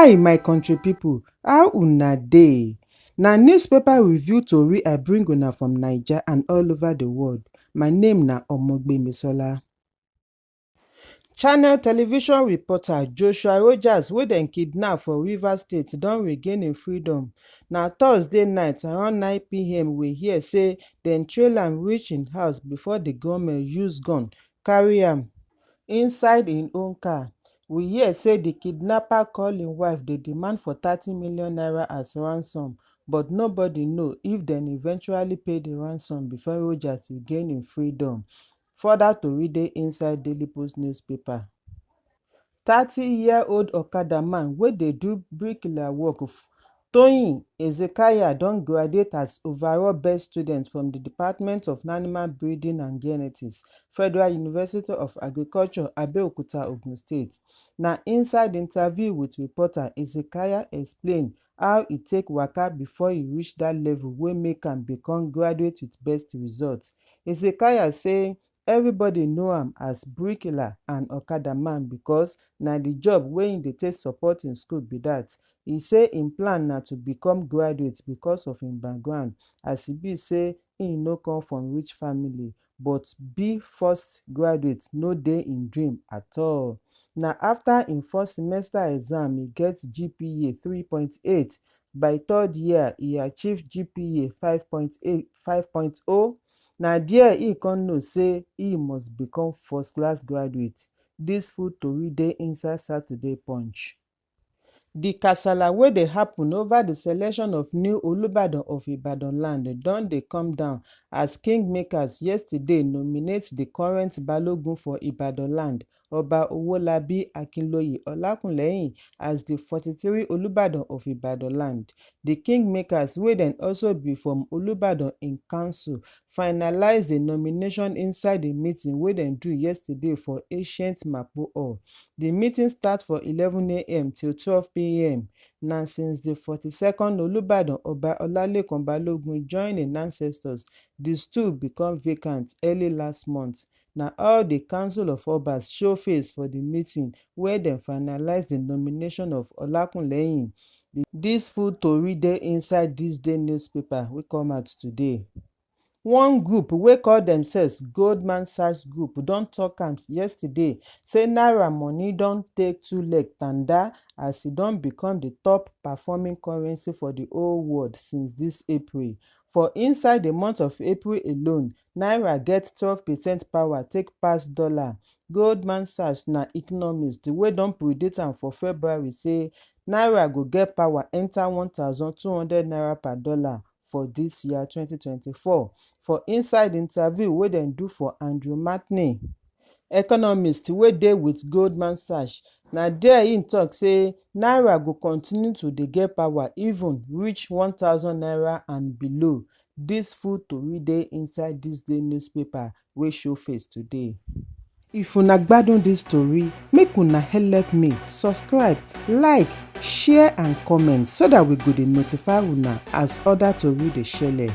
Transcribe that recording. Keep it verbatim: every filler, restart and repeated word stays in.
Hi, my country people, how una dey? Na newspaper review tori I bring una from Naija and all over the world. My name na Omogbemisola. Channel television reporter Joshua Rogers, wey dem kidnap for Rivers State, don regain im freedom. Na Thursday night around nine p m we hear say dem trail am reach im house before the gunmen use gun carry am inside im own car. We hear say the kidnapper call im wife dey demand for thirty million naira as ransom, but nobody know if dem eventually pay the ransom before Rogers regain im freedom. Further tori dey inside Daily Post newspaper. Thirty-year-old okada man wey dey do bricklayer work, Toyin Ezekiah, don graduate as overall best student from the Department of Animal Breeding and Genetics, Federal University of Agriculture, Abeokuta, Ogun State. Na inside interview with reporter, Ezekiah explain how e take waka before e reach that level wey make am become graduate with best result. Ezekiah say everybody know am as bricklayer and okada man because na the job wey im dey take support im school be that. E say im plan na to become graduate because of im background, as e be say im no come from rich family, but be first graduate no dey im dream at all. Na after im first semester exam, e get G P A three point eight. By third year, e achieve G P A five point eight, five point oh. Na there e come know say e must become first class graduate. This full tori dey inside Saturday Punch. The kasala wey dey happen over the selection of new Olubadan of Ibadan land don dey come down, as kingmakers yesterday nominate the current Balogun for Ibadan land, Oba Owolabi Akinloye Olakunleyin, as the forty-three Olubadan of Ibadan land. The kingmakers, wey dem also be from Olubadan in council, finalize the nomination inside the meeting wey dem do yesterday for ancient Mapo Hall. The meeting start for eleven a m till twelve p m. Na since the forty-second Olubadan, Oba Olalekan Balogun, join im ancestors, the stool become vacant early last month. Na all the Council of Obas show face for the meeting where dem finalize the nomination of Olakunleyin. This full tori dey inside This Day newspaper wey come out today. One group wey call themselves Goldman Sachs Group don talk am yesterday say naira money don take two leg tanda, as e don become the top performing currency for the whole world since this April. For inside the month of April alone, naira get twelve percent power take pass dollar. Goldman Sachs na economist wey don predict am for February say naira go get power enter one thousand two hundred naira per dollar for this year, twenty twenty-four. For inside interview wey dem do for Andrew Matney, economist wey dey with Goldman Sachs, na there im talk say naira go continue to dey get power, even reach one thousand naira and below. This full tori dey inside This Day newspaper wey show face today. If una gbadun this tori, make una help me subscribe, like, share and comment so that we go dey notify una as other tori dey shele.